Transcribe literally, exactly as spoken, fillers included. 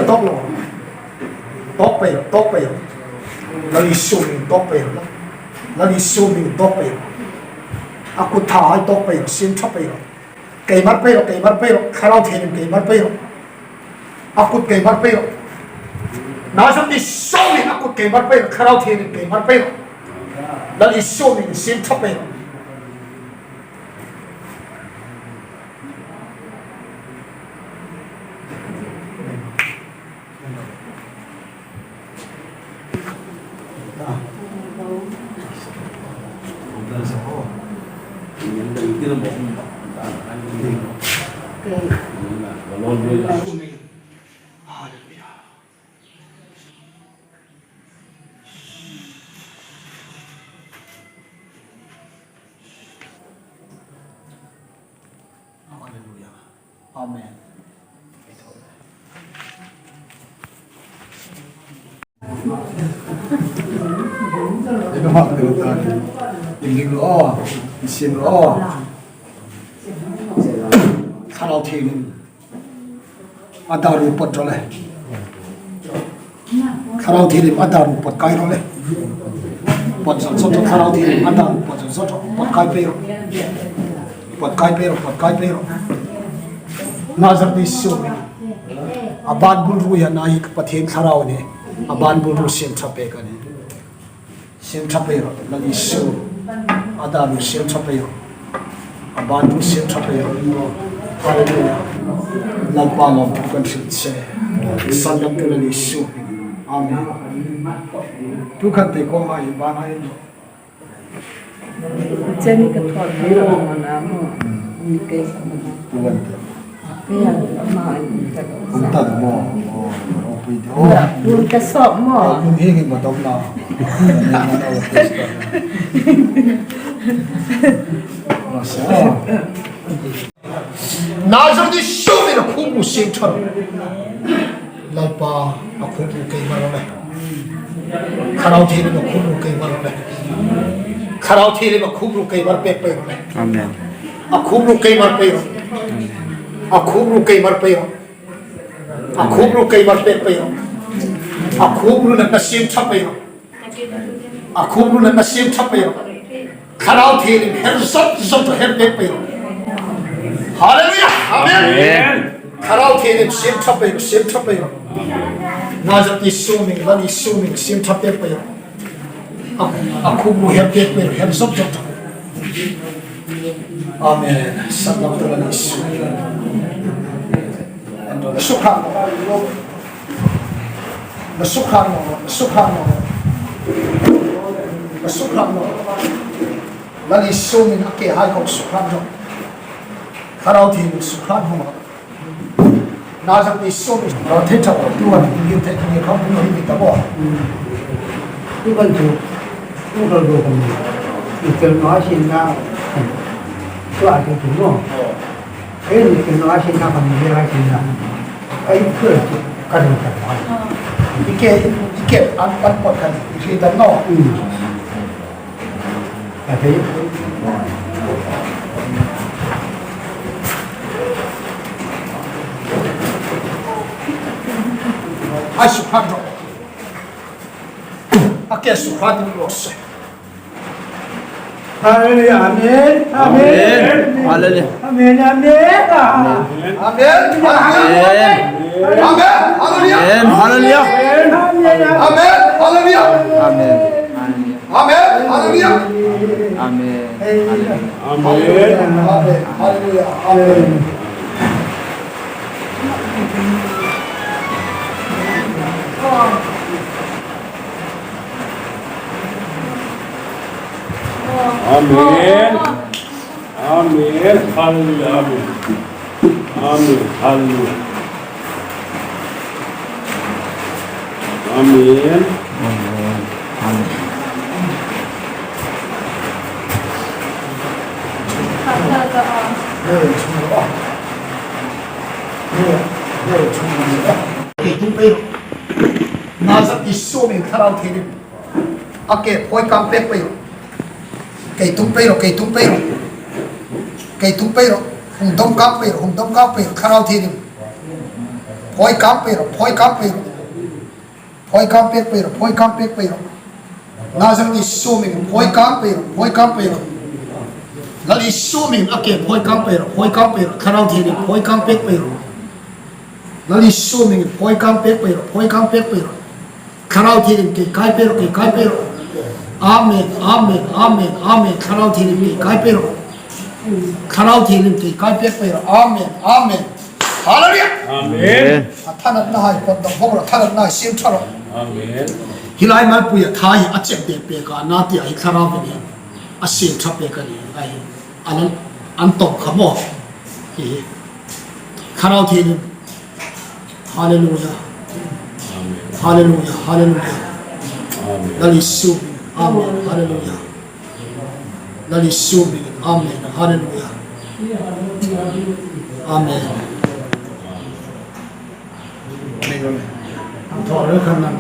Tawk lo. Tawk pei rawh, tawk pei rawh. Lal Isu hmingin tawk pei rawh. Lal Isu hmingin tawk pei rawh. A kut thahai tawk pei rawh, siem ṭha pei rawh. Keimar pei rawh, keimar pei rawh. Thlarau Thienghlimin keimar pei rawh. A kut keimar pei rawh. Nazareth Isu hmingin a kut keimar pei rawh. Thlarau Thienghlimin keimar pei rawh. Lal Isu hmingin siem ṭha pei rawh. Hallelujah. Amen. Ino hak tel ta ni. Inring lo. Isin lo. Thlarau Thienghlim. A daru pot ro le. Thlarau Thienghlim a daru pot kai ro le. Pot zot zot ro Thlarau Thienghlim a daru pot zot zot ro. Pot kai pei ro. Pot kai pei ro, pot kai pei ro. Nazareth Isu. A ban bul ruoi a na hi ka Pathien Thlarau ni. A ban bul ruoi siem ṭha pei ka ni. Siem ṭha pei rawh, Lal Isu. A daru siem ṭha pei rawh. A ban ruoi siem ṭha pei rawh. Hallelujah. Lalpa lawmthu kan hril che. Sandamtu Lal Isu. Amen. Tu kan te ko hai ban hai. Chen ka thot ni lo ma na mo. Ni ke. Tu kan te. Hei, ama an um ta. Um ta maw? Aw, aw, pui de. Aw. Hun ka sawp maw? Aw, hun hi hi ma dawk na. Ni ma na, praise God. Praise God. Nazareth Isu hmingin a khum ruoi siem ṭha. Lalpa, a khum ruoi keimar ro le. Thlarau Thienghlim a khum ruoi keimar ro le. Thlarau Thienghlim a khum ruoi keimar pek pei ro le. Amen. A khum ruoi keimar pei ro. A khum ruoi keimar pei ro. A khum ruoi keimar pek pei ro. A khum ruoi na siem ṭha pei ro. A khum ruoi na siem ṭha pei ro. Thlarau Thienghlim her zot zot ro, her pek pei ro. Hallelujah. Amen. Amen. Thlarau Thienghlim siem ṭha pei ro, siem ṭha pei ro. Nazareth Isu hmingin, Lal Isu hmingin siem ṭha pek pei ro. A, a khum ruoi her pek pei ro, her zot zot ro. Amen. Sandamtu Lal Isu. Sukha. Na sukha naw, na sukha naw. Na sukha naw. Lal Isu hmingin a kehai khawm sukha naw. Thlarau Thienghlim sukha naw. Nazareth Isu hmingin. Thei tha tu an ni thei ni khawm ni ni ta bo. Tu kan tu. Tu kan tu kan. Ni kan ma sin na. Tu a tu tu no. Ei, ni kin a sin na kan ni a sin na. Ei, kut kan kan. Ike, ike an kan pot kan. Ike dan no. Hmm. Ake. Ai, sukha ro. Ake, sukha ro se. Hallelujah. Amen. Amen. Amen. Hallelujah. Amen. Amen. Amen. Amen. Amen. Amen. Hallelujah. Amen. Hallelujah. Amen. Amen. Hallelujah. Amen. Amen. Hallelujah. Amen. Amen. Hallelujah. Amen. Hallelujah. Amen. Amen. Amen. Hallelujah. Amen. Amen. Hallelujah. Amen. Amen. Amen. Kei tum pei ro. Nazareth Isu hmingin Thlarau Thienghlim. A ke phoi kang pek pei ro. Kei tum pei ro, kei tum pei ro. Kei tum pei ro. Hung dom kang pei ro, hung dom kang pei ro. Thlarau Thienghlim. Phawi kâng pei ro, phawi kâng pei ro. Phawi kâng pêk pei ro, phawi kâng pêk pei ro. Nazareth Isu hmingin phawi kâng pei ro, phawi kâng pei ro. Lal Isu hmingin a ke phawi kâng pei ro, phawi kâng pei ro. Thlarau Thienghlimin phawi kâng pêk pei ro. Lal Isu hmingin phawi kâng pêk pei ro, phawi kâng pêk pei ro. Thlarau Thienghlimin ke kai pei ro, ke kai pei ro. Amen, amen, amen, amen. Thlarau Thienghlimin ke kai pei ro. Thlarau Thienghlimin ke kai pêk pei ro. Amen, amen. Hallelujah. Amen. A thanatna hai pot dawk vawng ro, thanatna hai siem ṭha ro. Amen. Hi lai Malpuia tha hi a chep dek pek a na tia hi Thlarau Thienghlimin a siem ṭha pek a nih. Ai, an, an tawp kha maw. Hi hi. Thlarau Thienghlimin. Hallelujah. Amen. Hallelujah. Hallelujah. Amen. Lal Isu. Amen. Hallelujah. Lal Isu hmingin. Amen. Hallelujah. Amen. Amen.